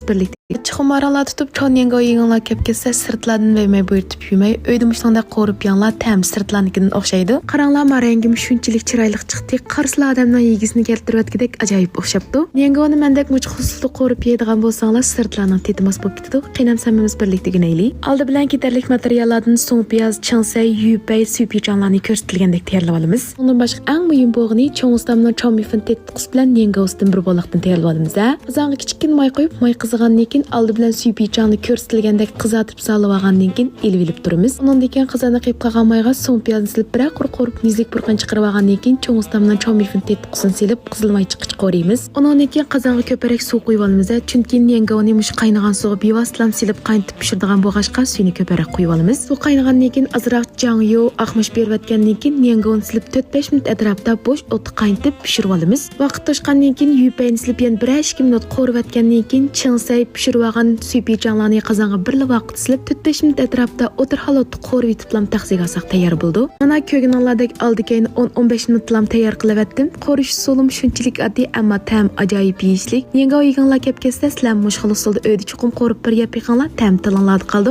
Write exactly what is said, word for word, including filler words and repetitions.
بىرلىكتە چىقىم ئارانلار تۇتۇپ، چون يەڭگاۋ يېگىڭلار كەپ كەتسە، سىرتلاردىن ۋەيمەي بۇيرۇتۇپ يېمەي، ئۆيدە مۇشۇنىڭدەك قورۇپ يەڭلار، تەم سىرتلارنىڭكىدىن ئوخشايدۇ. قاراڭلار، ما رەڭگىمۇ شۇنچىلىك چىرايلىق چىقتى، قارىسىلا ئادەمنىڭ يېگۈسىنى كەلتۈرۈۋەتكۈدەك ئاجايىپ ئوخشاپتۇ. يەڭگاۋنى مەندەك مۇشۇ خۇسۇلدا قورۇپ يەيدىغان بولساڭلار، سىرتلارنىڭ تېتى ماس بولۇپ كېتىدۇ. قېنى ئەمسە ھەممىمىز بىرلىكتە ئۆگىنەيلى. ئالدى بىلەن كېتەرلىك ماتېرىياللاردىن سۇڭپىياز، چىڭسەي، يۈپەي، سۈيپىچاڭلارنى كۆرسىتىلگەندەك تەييارلىۋالىمىز. ئۇنىڭدىن باشقا ئەڭ مۇھىم بولغىنى چوڭ ئۇستامنىڭ چاۋمىفېن تېتى قۇس بىلەن نياڭگاۋستىن بىر بولىقتىن تەييارلىۋالىمىز ھە. قازانغا كىچىككىنە ماي قويۇپ، ماي قىزىغاندىن كېيىن ئالدى بىلەن سۈيپىچاڭنى كۆرسىتىلگەندەك قىزارتىپ سالىۋالغاندىن كېيىن ئېلىۋېلىپ تۇرىمىز. ئۇنىڭدىن كېيىن قازاندا قېلىپ قالغان مايغا سۇڭپىيازنى سېلىپ بىرەر قۇر قورۇپ، نېزىلىك پۇرىقىنى چىقىرىۋالغاندىن كېيىن چوڭ ئۇستامنىڭ چاۋمىفېن تېتى قۇسىنى سېلىپ قىزىل ماي چىققىچە قورۇيمىز. ئۇنىڭدىن كېيىن قازانغا كۆپرەك سۇ قۇيۇۋالىمىز ھە. چۈنكى نياڭگاۋنى مۇشۇ قاينىغان سۇغا بىۋاسىتىلا سېلىپ قاينىتىپ پىشۇرىدىغان بولغاچقا سۈيىنى كۆپرەك قۇيۇۋالىمىز. سۇ قاينىغاندىن كېيىن ئازراق جاڭيو، ئاقمىچ بېرىۋەتكەندىن كېيىن نياڭگاۋنى سېلىپ تۆت بەش مىنۇت ئەتراپىدا بوش ئوتتا قاينىتىپ پىشۇرۇۋالىمىز. ۋاقىت توشقاندىن كېيىن يۈپەينى سېلىپ يەنە بىرەر ئىككى مىنۇت قورۇۋەتكەندىن كېيىن چىڭسەي پىشۇرۇۋالغان سۈيپىچاڭلارنى قازانغا بىرلا ۋاقىت سېلىپ تۆت بەش مىنۇت ئەتراپىدا ئوتتۇرا ھالەتتە قورۇۋېتىپلا تەخسىگە ئالساق تەييار بولىدۇ. مانا كۆرگىنىڭلاردەك ئالدى كەينى ئون ئون بەش مىنۇتلام تەييار قىلىۋەتتىم. قورۇش ئۇسۇلۇم شۇنچىلىك ئاددىي، ئەمما تەم ئاجايىپ يېيىشلىك. نياڭگاۋ يېگىڭلار كەپ كەتسە، سىلەر مۇشۇ خىل ئۇسۇلدا ئۆيدە چوقۇم قورۇپ بىر يەپ بېقىڭلار، تەم تىلىڭلاردا قالىدۇ.